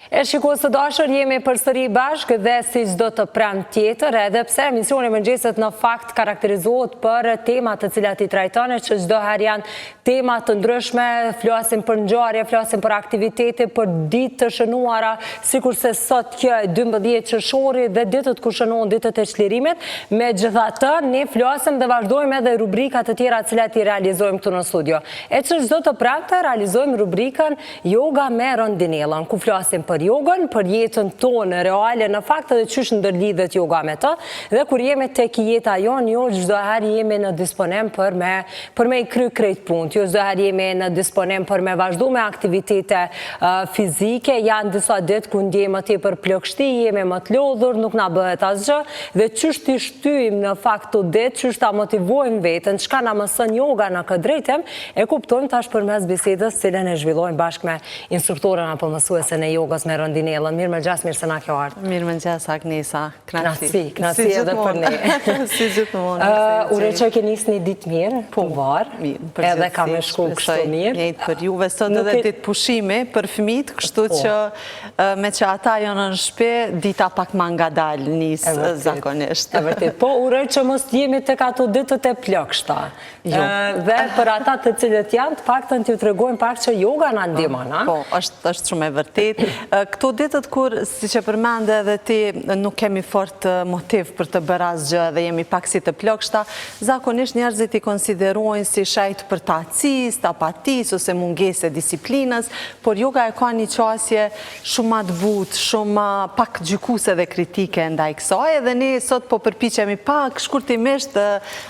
E shikues të dashur, jemi përsëri bashkë dhe si çdo të premte tjetër, edhe pse emisioni i mëngjesit në fakt karakterizohet për tema të cilat i trajton e që çdo herë janë tema të ndryshme, flasim për ngjarje, flasim për aktivitete, për ditë të shënuara, sikurse sot kjo e 12 qershori dhe ditët ku shënohen ditët e çlirimit, megjithatë ne flasim dhe vazhdojmë edhe rubrika të tjera të cilat i realizojmë këtu në studio. E që çdo të premte realizojmë rubrikën Yoga me Rondinellën, ku flasim për jogën, për jetën tonë reale në fakt edhe qysh ndërlidhet yoga me të, dhe kur jemi tek jeta jonë, jo çdo herë jemi në disponim për me për me i kry krejt punët, jo çdo herë jemi në disponim për me vazhdu me aktivitete fizike, janë disa ditë ku ndjejmë më tepër plogështi, jemi më të lodhur, nuk na bëhet asgjë, dhe qysh t'i shtyjmë në fakt këto ditë, qysh ta motivojmë veten, çka na mëson yoga në këtë drejtim, E kuptojmë tash përmes bisedës cilën e zhvillojmë bashkë me instruktoren apo mësuesen e jogës me Rondinellën. Mirëmëngjes, mirë se na ke ardhur. Mirëmëngjes Agnesa, knaqësi. Knaqësi, edhe për ne. Si gjithmonë. Uroj që ke nisë një ditë mirë, po, mbarë, mirë, edhe ka me shku kështu mirë. Njëjtë për juve, sot edhe ditë pushimi për fmijt, kështu po. që me që ata janë në shpi, dita pak ma ngadalë nis zakonisht. E vërtetë, po uroj që mos jemi tek ato ditët e plogështa. Jo. Dhe për ata të cilët janë, të paktën t'ju tregojmë pak që yoga na ndihmon, a? Po, është, është shumë e vërtetë. Këto ditët kur, siç e përmende edhe ti, nuk kemi fort motiv për të bërë asgjë dhe jemi pak si të plogështa, zakonisht njerëzit i konsiderojnë si shenjë të përtacisë, të apatisë ose mungesë e disiplinës, por yoga e ka një qasje shumë ma të butë, shumë ma pak gjykuese dhe kritike ndaj kësaj, edhe ne sot po përpiqemi pak shkurtimisht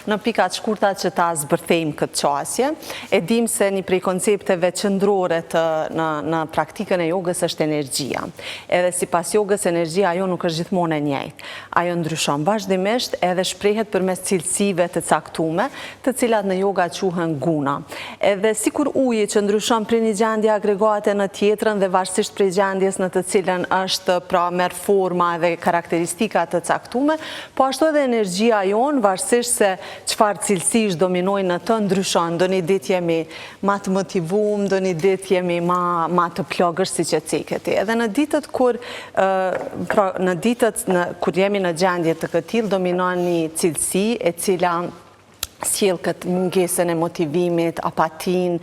në pika të shkurta që ta zbërthejmë këtë qasje. E dimë se një prej koncepteve qendrore të në në praktikën e jogës është energjia. Edhe sipas jogës energjia ajo nuk është gjithmonë e njëjtë. Ajo ndryshon vazhdimisht edhe shprehet përmes cilësive të caktume, të cilat në yoga quhen guna. Edhe sikur uji që ndryshon prej një gjendje agregate në tjetrën dhe varësisht prej gjendjes në të cilën është, pra merr forma edhe karakteristika të caktume, Po ashtu edhe energjia jonë, varësisht se çfarë cilësish dominojnë në të, ndryshon. Ndonjë ditë jemi ma të motivum, ndonjë ditë jemi ma ma të plogësht siç e ceke ti. Edhe në ditët kur pra në ditët në kur jemi në gjendje të këtillë dominon një cilësi e cila sjell këtë mungesën e motivimit, apatinë,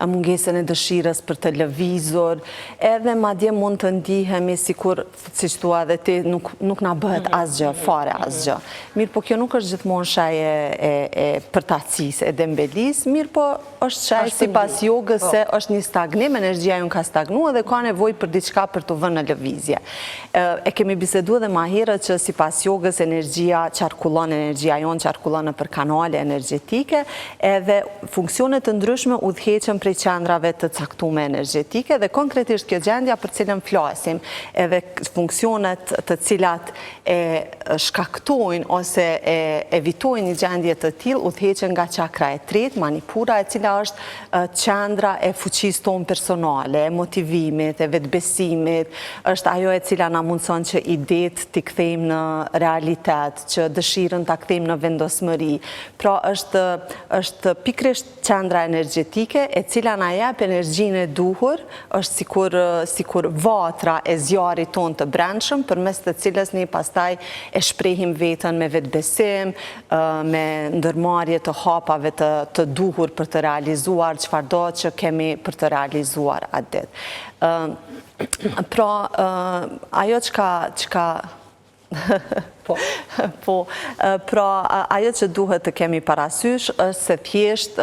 mungesën e dëshirës për të lëvizur, edhe madje mund të ndihemi sikur, siç thua edhe ti, nuk, nuk na bëhet mhm. asgjë, fare mhm. asgjë. Mirëpo kjo nuk është gjithmonë shenjë e, e, e përtacisë, e dembelisë, mirëpo është shenjë sipas jogës po. se është një stagnim, energjia jonë ka stagnu edhe ka nevojë për diçka për t'u vënë në lëvizje. E kemi bisedu edhe ma herët që sipas jogës energjia qarkullon, energjia jonë qarkullon nëpër kanale energjetike edhe funksione të ndryshme udhëheqen prej qendrave të caktume energjetike dhe konkretisht kjo gjendja për cilën flasim edhe funksionet të cilat e shkaktojnë ose e evitojnë një gjendje të tillë udhëheqen nga çakra e tretë, manipura, e cila është qendra e fuqisë tonë personale, e motivimit, e vetëbesimit, është ajo e cila na mundëson që idetë t'i kthejmë në realitet, që dëshirën ta kthejmë në vendosmëri. Pra është është pikërisht qendra energjetike e cila na jep energjinë e duhur, është sikur sikur vatra e zjarrit tonë të brendshëm përmes të cilës ne pastaj e shprehim veten me vetëbesim, me ndërmarrje të hapave të të duhur për të realizuar çfarëdo që kemi për të realizuar atë ditë. Pra, ajo çka çka Po. Po, pra ajo që duhet të kemi parasysh është se thjesht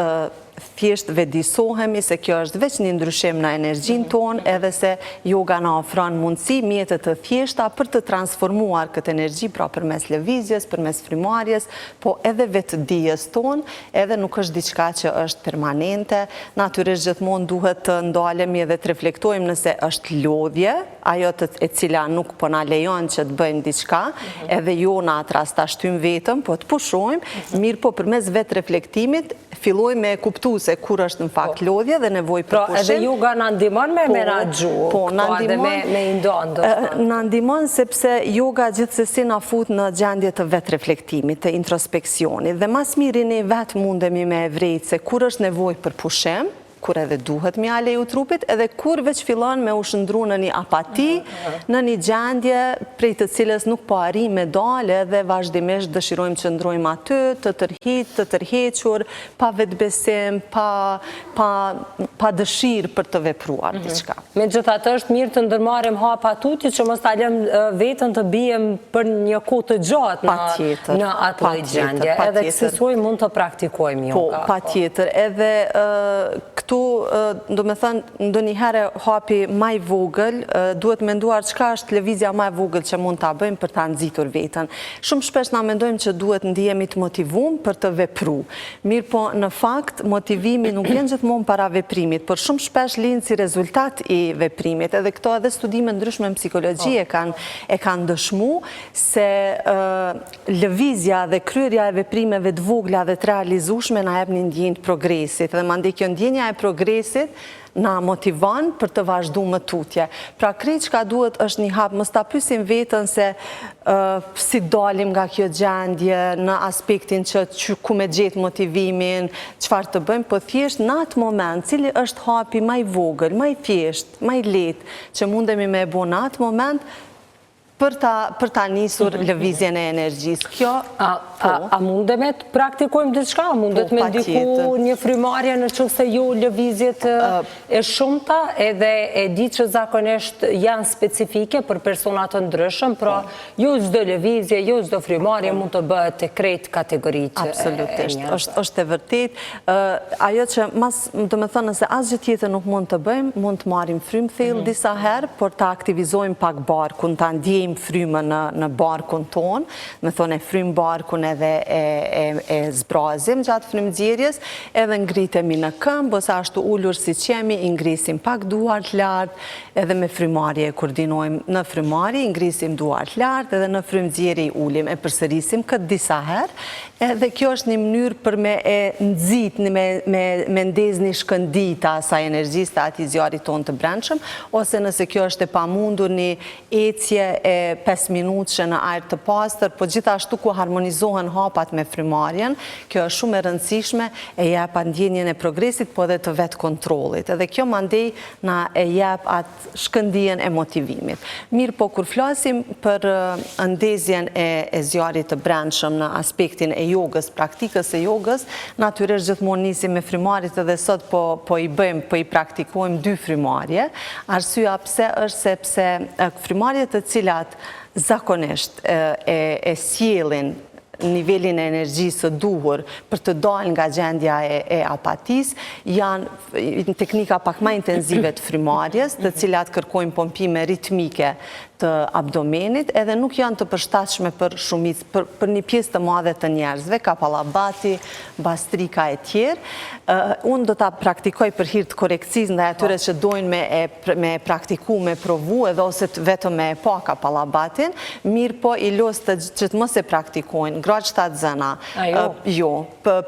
thjesht vetëdijesohemi se kjo është veç një ndryshim në energjinë mhm. tonë edhe se yoga na ofron mundësi, mjete të thjeshta për të transformuar këtë energji, pra përmes lëvizjes, përmes frymëmarrjes, po edhe vetëdijes tonë, edhe nuk është diçka që është permanente. Natyrisht gjithmonë duhet të ndalemi edhe të reflektojmë nëse është lodhje, ajo të, e cila nuk po na lejon që të bëjmë diçka, mhm. edhe jo në atë rast ta shtyjmë veten, po të pushojmë, mhm. mirëpo përmes vetëreflektimit fillojmë me kuptu se kur është në fakt po. lodhje dhe nevojë për pra, pushim. Pra edhe yoga na ndihmon me po, menaxhu, po, na ndihmon me, me i nda Na ndihmon sepse yoga gjithsesi na fut në gjendje të vetëreflektimit, të introspeksionit dhe ma s'miri ne vetë mundemi me e vrejt se kur është nevojë për pushim, kur edhe duhet me ia leju trupit, edhe kur veç fillon me u shndru në një apati, në një gjendje prej të cilës nuk po arrijmë me dalë edhe vazhdimisht dëshirojmë të qëndrojmë aty, të tërhiq, të tërhequr, pa vetëbesim, pa pa pa dëshirë për të vepruar mhm. diçka. Megjithatë është mirë të ndërmarrim hapa tutje që mos ta lëmë veten të biem për një kohë të gjatë në në atë lloj gjendje. Edhe kësisoj mund të praktikojmë yoga. Po, patjetër. Edhe këtu, domethënë, ndonjëherë hapi ma i vogël, duhet menduar çka është lëvizja ma e vogël që mund ta bëjmë për ta nxitur veten. Shumë shpesh na mendojmë që duhet ndihemi të motivum për të vepru. Mirëpo, në fakt, motivimi nuk vjen gjithmonë para veprimit, por shumë shpesh lind si rezultat i veprimit. Edhe këto edhe studime ndryshme në psikologji e kanë e kanë dëshmu se lëvizja dhe kryerja e veprimeve të vogla dhe të realizueshme na jep një ndjenjë të progresit dhe mandej kjo ndjenja e progresit na motivon për të vazhdu më tutje. Pra krejt çka duhet është një hap, mos ta pyesim veten se si dalim nga kjo gjendje në aspektin që që ku me gjetë motivimin, çfarë të bëjmë, po thjesht në atë moment, cili është hapi ma i vogël, ma i thjeshtë, ma i lehtë që mundemi me e bo në atë moment, për ta për ta nisur mhm. lëvizjen e energjisë. Kjo a po. a mundemi të praktikojmë diçka? A mundet po, me ndiku një frymarrje në qoftë se jo lëvizjet e shumta edhe e di që zakonisht janë specifike për persona të ndryshëm, pra po. jo çdo lëvizje, jo çdo frymarrje po. mund të bëhet te krejt kategoritë. Absolutisht, është është e vërtetë. Ajo që mas Domethënë, nëse asgjë tjetër nuk mund të bëjmë, mund të marrim frymë thellë mhm. disa herë, por ta aktivizojmë pak barkun, ta ndjejmë frymën në, në barkun tonë, domethënë, e frymë barkun edhe e, e, e zbrazim gjatë frymënxjerrjes, edhe ngritemi në këmbë, ose ashtu ulur siç jemi, i ngrisim pak duart lart, edhe me frymarrje e koordinojmë në frymarrje, i ngrisim duart lart, edhe në frymënxjerrje i ulim, e përsërisim këtë disa herë, Edhe kjo është një mënyrë për me e nxit, me, me, me ndez një shkëndijë të asaj energjisë, të atij zjarrit tonë të brendshëm, ose nëse kjo është e pamundur një ecje e 5 minutëshe në ajër të pastër, po gjithashtu ku harmonizohen hapat me frymarrjen, kjo është shumë e rëndësishme, e jep atë ndjenjën e progresit, po edhe të vetëkontrollit. Edhe kjo mandej na e jep atë shkëndijën e motivimit. Mirëpo, kur flasim për ndezjen e, e zjarrit të brendshëm në aspektin e jogës, praktikës së jogës, natyrisht gjithmonë nisim me frymarrjet edhe sot po, po i bëjmë, po i praktikojmë dy frymarrje. Arsyeja pse është sepse frymarrjet të cilat zakonisht e, e, e sjellin nivelin e energjisë së duhur për të dalë nga gjendja e, e apatisë, janë teknika pak ma intenzive të frymarrjes, të cilat kërkojnë pompime ritmike të abdomenit, edhe nuk janë të përshtatshme për shumicë, për, për një pjesë të madhe të njerëzve, kapalabhati, bhastrika e tjerë. Unë do ta praktikoj për hir të korrektësisë ndaj atyre që dojnë me e me e praktiku, me provu edhe ose vetëm me e pa kapalabhatin, mirëpo i lus të që të mos e praktikojnë, gratë shtatzëna, jo, jo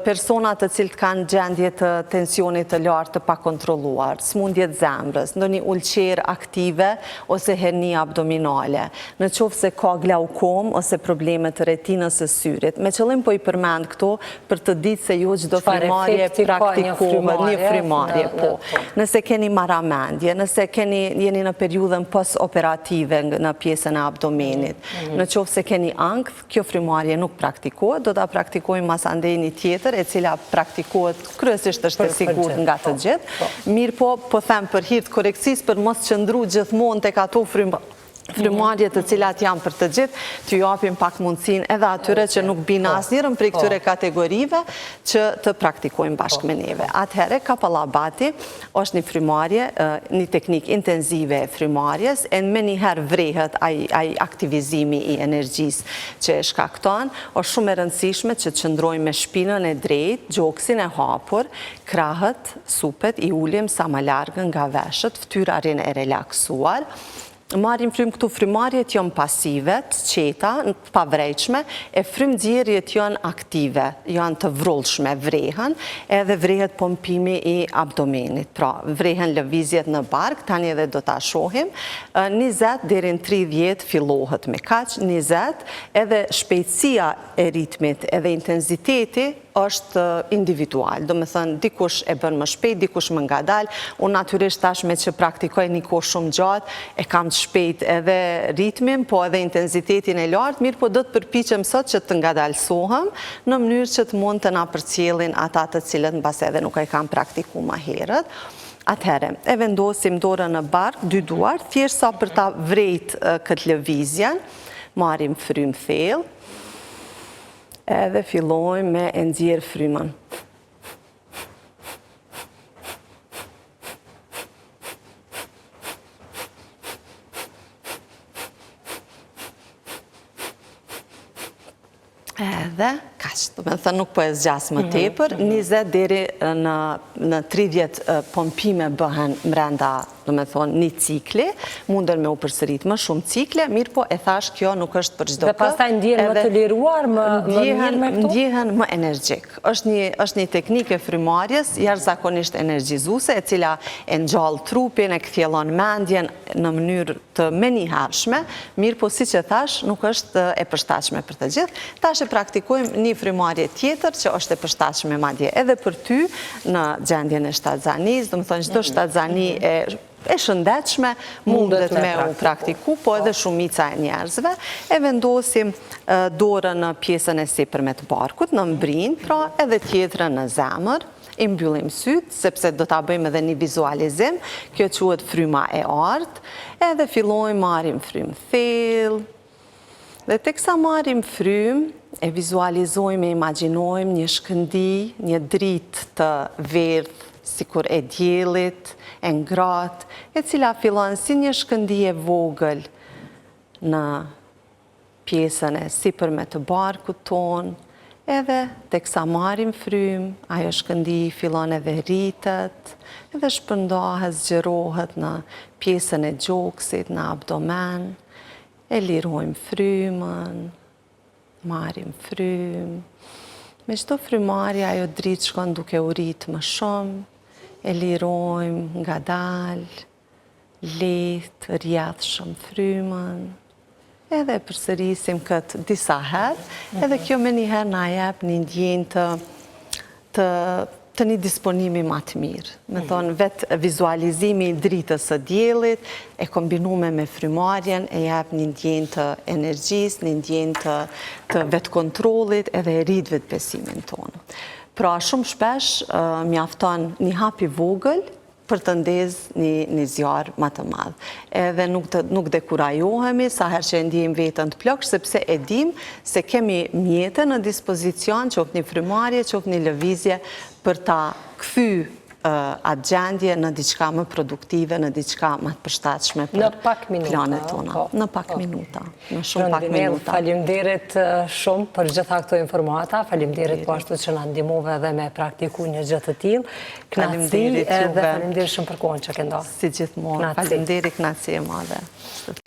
persona të cilët kanë gjendje të tensionit të lartë të pakontrolluar, smundje të zemrës, ndonjë ulqerë aktive ose herni abdominale, në qoftë se ka glaukomë ose probleme të retinës së syrit. Me qëllim po i përmend këto për të ditë se jo çdo frymarrje praktikohet, një frymarrje, po. Nëse keni marramendje, nëse keni, jeni në periudhën post-operative në pjesën e abdomenit, mhm. në qoftë se keni ankth, kjo frymarrje nuk praktikohet, do ta praktikojmë masandej një tjetër, e cila praktikohet kryesisht është e sigurt nga të po, gjithë. Po. Mirëpo, po them për hir të korrektësisë, për mos qëndru gjithmonë tek ato frymarrje, frymëmarrje të cilat janë për të gjithë, t'ju japim pak mundësinë edhe atyre që nuk binë po, asnjërën prej këtyre po. kategorive që të praktikojnë bashkë po. me neve. Atëherë, kapalabhati është një frymarrje, një teknikë intenzive e frymarrjes, e menjëherë vrehet ai, ai aktivizimi i energjisë që e shkakton, është shumë e rëndësishme që të qëndrojmë me shpinën e drejtë, gjoksin e hapur, krahët, supet, i ulim sa ma larg nga veshët, fytyra rrin e relaksuar, Marrim frymë këtu frymarrjet janë pasive, të qeta, të pavrejtshme, e frymënxjerrjet janë aktive, janë të vrullshme, vrehen, edhe vrehet pompimi i abdomenit. Pra, vrehen lëvizjet në bark, tani edhe do ta shohim, 20 deri në 30 fillohet me kaq, 20, edhe shpejtësia e ritmit, edhe intensiteti. është individual, domethënë, dikush e bën më shpejt, dikush më ngadalë, unë natyrisht tash meqë praktikoj një kohë shumë gjatë, e kam të shpejt edhe ritmin, po edhe intensitetin e lartë, mirëpo do të përpiqem sot që të ngadalësohem, në mënyrë që të mund të na përcjellin ata të cilët mbase edhe nuk e kanë praktiku ma herët. Atëherë, e vendosim dorën në bark, dy duar, thjesht sa për ta vrejt këtë lëvizjen, marrim frymë thellë, edhe fillojmë me e nxjerr frymën. Edhe, kaq, domethënë nuk po e zgjas më mhm, tepër, 20 mhm. deri në, në 30 pompime bëhen mrenda, domethënë, një cikli, munden me u përsërit më shumë cikle, mirëpo e thash kjo nuk është për çdo kë. Dhe pastaj ndjehen më të liruar, më, më mirë me këto? Ndjehen më energjik. Është një, është një teknikë e frymarrjes, jashtëzakonisht energjizuese, e cila e ngjall trupin, e kthjellon mendjen në mënyrë të menjëhershme, mirëpo siç e thash, nuk është e përshtatshme për të gjithë. Tash e praktikojmë një frymarrje tjetër që është e përshtatshme madje edhe për ty në gjendjen e shtatzanisë, domethënë çdo mhm. shtatzani e e shëndetshme mundet me u praktiku, po edhe shumica e njerëzve, e vendosim dorën në pjesën e sipërme të barkut, në mbrinjë, pra edhe tjetrën në zemër, I mbyllim sytë, sepse do ta bëjmë edhe një vizualizim, kjo quhet fryma e artë, edhe fillojmë marrim frymë thellë, dhe teksa marrim frymë, e vizualizojmë, e imagjinojmë një shkëndijë, një dritë të verdhë, sikur e diellit, e ngrohtë, e cila fillon si një shkëndijë e vogël në pjesën e sipërme të barkut tonë, edhe teksa marrim frymë, ajo shkëndijë fillon edhe rritet, edhe shpërndahet, zgjerohet në pjesën e gjoksit, në abdomen, e lirojmë frymën, marrim frymë, me çdo frymarrje ajo dritë shkon duke u rritë më shumë, e lirojmë ngadalë, lehtë, rrjedhshëm frymën, edhe e përsërisim këtë disa herë, edhe kjo menjëherë na jep një ndjenjë të, të, të një disponimi ma të mirë. Me mhm. thonë, vetë vizualizimi i dritës së diellit, e kombinume me frymarrjen, e jep një ndjenjë të energjisë, një ndjenjë të, të vetëkontrollit, edhe e rrit vetëbesimin tonë. Pra, shumë shpesh, mjafton një hap i vogël, për të ndezë një, një zjarr ma të madh. Edhe nuk, të, nuk dekurajohemi sa herë që e ndjejmë veten të plogësht, sepse e dimë se kemi mjete në dispozicion, qoftë një frymarrje, qoftë një lëvizje për ta kthy atë gjendje në diçka më produktive, në diçka më të përshtatshme për planet tona. Po, në pak po. minuta. Në shumë pak minuta. Faleminderit shumë për gjitha këto informata, faleminderit po ashtu që na ndihmove edhe me praktiku një gjë të tillë. Faleminderit juve. Edhe faleminderit shumë për kohën që ke ndarë. Si gjithmonë, faleminderit, kënaqësi e madhe.